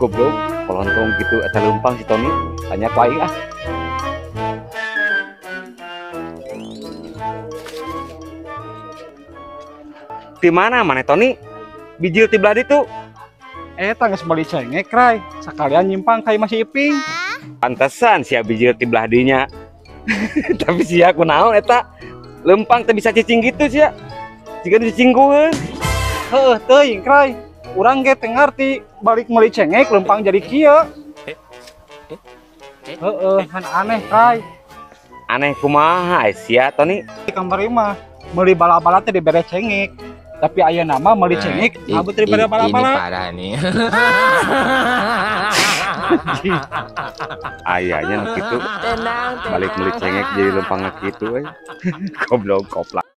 Goblok, kolontong gitu eta leumpang si Tony, tanya ku aing ah. Di mana mana Tony? Bijil ti belah ditu. Eta geus meuli cengek, Ray. Sakalian nyimpang ka imah si Iping. Pantesan sia bijil ti belah dinya. Tapi sia kunaon eta? Lempang teu bisa cicing gitu sia. Jiga dicicingkueun. Heuh, teuing, Ray. Urang ge teu ngarti balik meuli cengek lempang jadi kieu. Heeh, kan aneh, Ray. Aneh kumaha sia Tony? Di kamar mah meuli bala-bala teh dibere cengek. Tapi ayeuna mah meuli cengek abeuh teh dibere bala-bala. Ini parah nih. Ayahnya nu kitu. Tenang, tenang. Balik meuli cengek jadi lempang kitu euy. Goblok koplak.